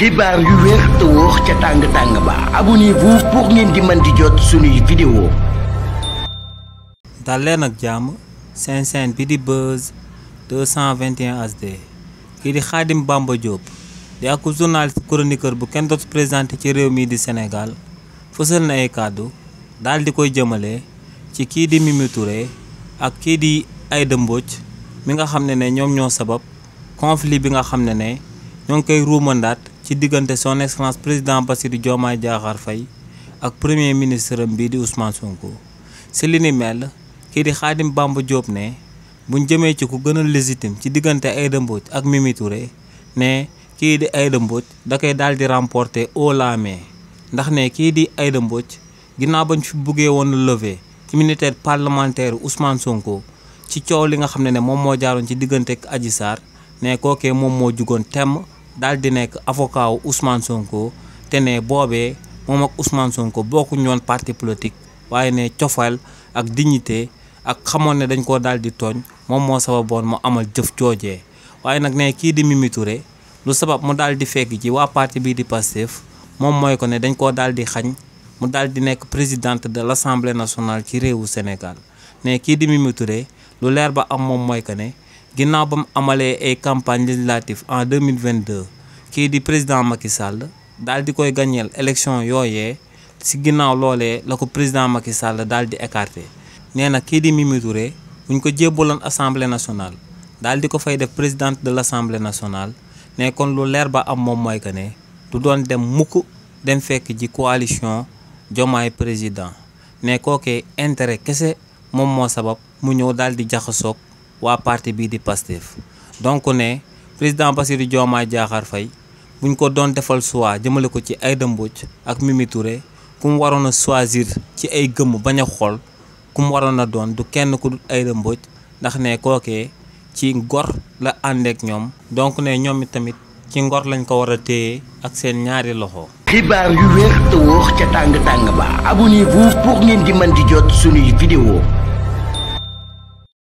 xibaar yu wér te wóor ca tàng ba abonnez-vous pour ngeen di mën di jot suñuy vidéo. dal leen ak jàmm seen chaîne bi di Buzz 221 HD kii di Khadim Bamba Diop di ak journaliste chroniqueur bu kenn dootu présenté ci réew mi di Sénégal fësal na ay kàddu daal di koy jëmale ci kii di Mimi Touré ak kii di Aïda Mbodj mi nga xam ne ñoom ñoo sabab conflit bi nga xam ne ñoo ngi koy ruumandaat ci diggante son excellence président Bassirou Diomaye Diakhar Faye ak premier ministre bi di Ousmane Sonko si li ni mel kii di Khadim Bamba Diop ne buñ jëmee ci ku gën a légitime ci diggante Aïda Mbodj ak Mimi Touré ne kii di Aïda Mbodj da koy daal di remporter haut la main ndax ne kii di Aïda Mbodj ginnaaw bañ fi buggee woon lever immunité parlementaire Ousmane Sonko ci coow li nga xam ne moom moo jaaroon ci diggante ak Adji Sarr ne kookee moom moo jugoon temm daal di nekk avocat wu Ousmane Sonko te ne boobee moom ak Ousmane Sonko bokkuñu woon parti politique waaye ne cofal ak dignité ak xamoon ne dañ koo daal di tooñ moom moo sababoon mu amal jëf joojee waaye nag ne kii di Mimi Touré lu sabab mu daal di fekk ci waa parti bii di Pastef moom mooy ko ne dañ koo daal di xañ mu daal di nekk présidente de l'Assemblée nationale ci réewu Sénégal ne kii di Mimi Touré lu leer ba am moom mooy que ne ginnaaw ba mu amalee ay campagne législative en 2022 kii di président Macky Sall daal di koy gañeel élection yooyee si ginnaaw loolee la ko président Macky Sall daal di écarté nee na kii di Mimi Touré buñ ko jébbaloon assemblée nationale daal di ko fay def présidente de l'Assemblée nationale ne kon lu leer ba am moom mooy que ne du doon dem mukk dem fekk ji coalition Diomaye président ne kookee intérêt kese moom moo sabab mu ñëw daal di jaxasoog waa parti bii di Pastef donc ne président Bassirou Diomaye Diakhar Faye buñ ko doon defal choix jëmale ko ci Aïda Mbodj ak Mimi Touré ku mu waroon a choisir ci ay gëmm bañ a xool ku mu waroon a doon du kenn ku dul Aïda Mbodj ndax ne kookee ci ngor la àndeek ñoom donc ne ñoom tamit ci ngor lañ ko war a téye ak seen ñaari loxo. xibaar yu wér te wóor ca tàng ba abonnez-vous pour ngeen di mën di jot suñuy vidéo.